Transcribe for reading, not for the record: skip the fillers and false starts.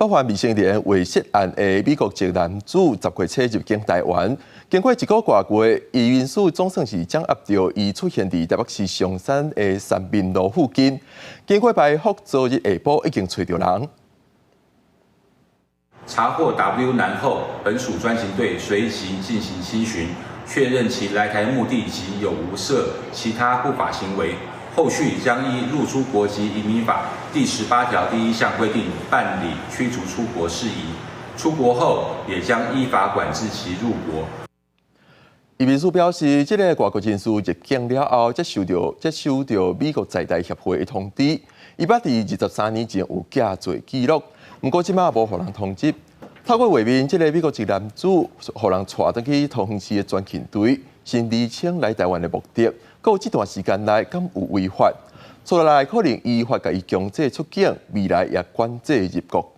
北韓未成年猥褻案的美國籍男子十月初入境台灣，經過一個外月，移民署總算是掌握著伊出現佇台北市松山的三民路附近。經過埋伏，昨日下晡已經揣著人。查獲 W 男後，本署專勤隊隨即進行偵訊，確認其來台目的及有無涉其他不法行為。後續將依《入出國及移民法》第18條第1項規定辦理驅逐出國事宜。出國後也將依法管制其入國。移民署表示，這個外國人士入境了後，才收到美國在台協會的通知，伊捌佇23年前有詐罪記錄，毋過這馬無予人通緝。透過畫面，這個美國籍男子予人帶轉去桃園市的專勤隊，先釐清來台灣的目的，閣有這段時間內敢有違法，接落來可能依法共伊強制出境，未來也管制入國。